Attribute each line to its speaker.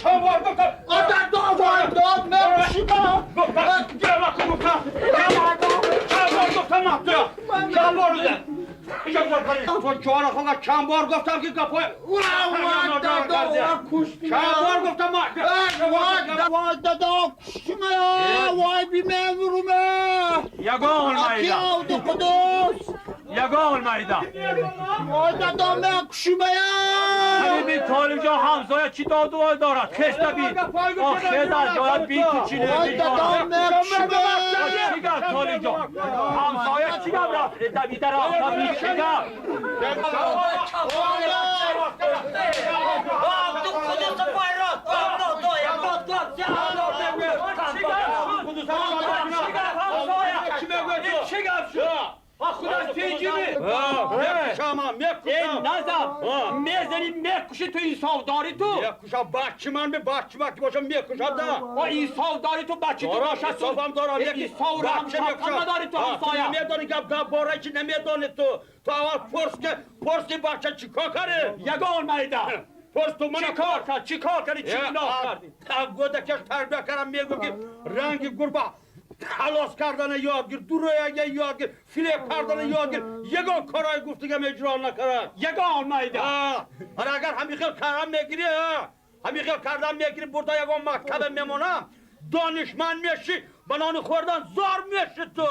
Speaker 1: Чанд бор гуфтам.
Speaker 2: Вай дод, мекушима.
Speaker 1: Гуфтам. Чанд бор гуфтам, чанд бор. То чора хога чанд бор гуфтам, ки гапҳои
Speaker 2: Вай дада, куштима.
Speaker 1: Чанд бор гуфтам.
Speaker 2: Вай дада, куштима. Вай, бимемурума.
Speaker 3: Ягон майда.
Speaker 2: Аки Қудус.
Speaker 3: Ягон майда.
Speaker 2: Вай дада, мекушима.
Speaker 3: Ҳамин Толибҷон ҳамсоя чӣ доду вой дорад? Хеста би. Хез аз ҷоят би, ту чӣ?
Speaker 2: Вай дада, мекушима.
Speaker 3: Чӣ гап, Толибҷон? Ҳамсоя чӣ гап, рафт давида рафта би, чӣ гап?
Speaker 4: Абдуқудус байроқ.
Speaker 3: Чӣ гап, ҳамсоя? Чӣ гап шуд? Худо тинҷими.
Speaker 1: Мекушама, мекушам.
Speaker 3: Назам. Мезани, мекуши, ту инсоф дорӣ ту?
Speaker 1: Мекушам, бачи ман би, бачи ман ки бошам, мекушам да.
Speaker 3: О, инсоф дорӣ ту, бачи ту бошад?
Speaker 1: Инсофам дорам.
Speaker 3: Инсоф шафқат надорӣ ту, ҳамсоя.
Speaker 1: Намедонӣ, гап гап бора чи намедонӣ ту. Ту аввал пурс, ки пурси бача чӣ кор кард?
Speaker 3: Ягон майда.
Speaker 1: Пурс ту мана.
Speaker 3: Чӣ кор кард? Чӣ кор кардӣ? Чӣ гуноҳ кардӣ?
Speaker 1: Гӯдакаш тарбия кардам, мегӯ, ки ранги гурба халос кардана ёд гир, дурояга ёд гир, филеб кардана ёд гир. Ягон корҳои гуфтагам иҷро накард.
Speaker 3: Ягон майда.
Speaker 1: Ара, агар ҳамин хел кардан мегирӣ, ҳамин хел кардан мегирӣ, бурда ягон мактаба мемонам, донишманд мешӣ, ба нони хӯрдан зор мешӣ ту.